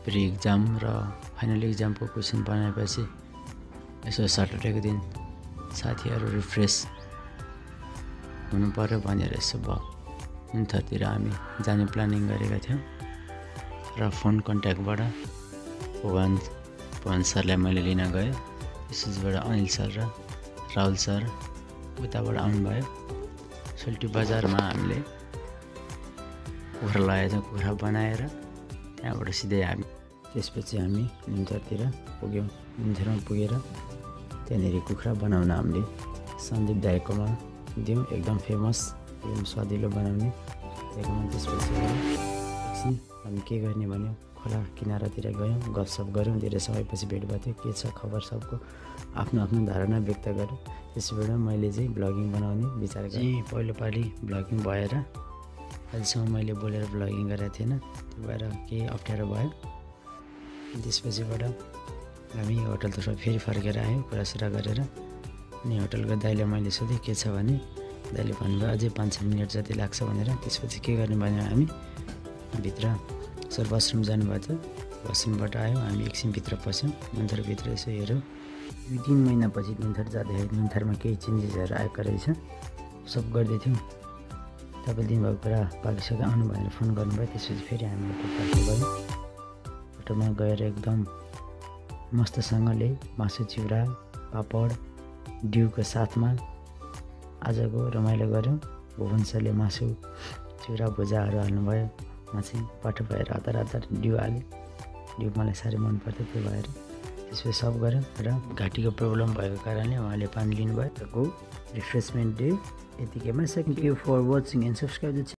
Pre exam र final एक्जामको question बनाएपछि यसो सटरडेको दिन साथीहरू रिफ्रेस हुनु पर्यो भनेर यसो भयो नुन्थरतिर हामी जाने प्लानिङ गरेका थियौँ र फोन कन्ट्याक्टबाट पवन सरलाई मैले लिन गएँ। त्यसबाट अनिल सर र राहुल सर उताबाट आउनुभयो। सोल्टी बजारमा हामीले कुखुरा लगाएका थियौँ। कुखुरा बनाएर त्यहाँबाट सिधै हामी त्यसपछि हामी नुन्थरतिर पुग्यौँ। नुन्थरमा पुगेर त्यहाँनिर कुखुरा बनाउन हामीले सन्दीप दाइकोमा दियौँ। एकदम फेमस, एकदम स्वादिलो बनाउने त्यहाँकोमा। त्यसपछि एकछिन हामी के गर्ने भन्यो खोला किनारातिर गयौँ, गफसफ गऱ्यौँ। धेरै समयपछि भेट भएको थियो। के छ खबर सबको आफ्नो आफ्नो धारणा व्यक्त गऱ्यो। त्यसबाट मैले चाहिँ ब्लगिङ बनाउने विचार गरेँ। पहिलोपालि ब्लगिङ भएर अहिलेसम्म मैले बोलेर ब्लगिङ गरेको थिएन, त्यो भएर केही अप्ठ्यारो भयो। त्यसपछिबाट हामी होटलतर्फ फेरि फर्केर आयौँ कुरासुरा गरेर। अनि होटलको दाइले मैले सोधेँ के छ भने दाइले भन्नुभयो अझै 5-6 मिनट जति लाग्छ भनेर। त्यसपछि के गर्ने भन्यो हामी भित्र सर वासरुम जानुभएको थियो। वासरुमबाट आयौँ हामी, एकछिन भित्र पस्यौँ। नुन्थरभित्र यसो हेऱ्यौँ। 2-3 महिनापछि नुन्थर जाँदाखेरि नुन्थरमा केही चेन्जेसहरू आएको रहेछ, सब गर्दै थियौँ। तपाईँ दिनुभएको कुरा पाकिसक्यो आउनु भनेर फोन गर्नुभयो। त्यसपछि फेरि हामी होटलतर्फ गयौँ। होटलमा गएर एकदम मस्तसँगले मासु चिउरा पापड ड्युको साथमा आजको रमाइलो गऱ्यौँ। भुवन सरले मासु चिउरा भुजाहरू हाल्नुभयो। म चाहिँ पाठो भएर हतार हतार ड्यु हालेँ। ड्यु मलाई साह्रै मनपर्थ्यो, त्यो भएर त्यसपछि सब गऱ्यौँ। र घाँटीको प्रब्लम भएको कारणले उहाँले पानी लिनुभयो। गो रिफ्रेसमेन्ट डे यतिकैमा। Thank you for watching and subscribe the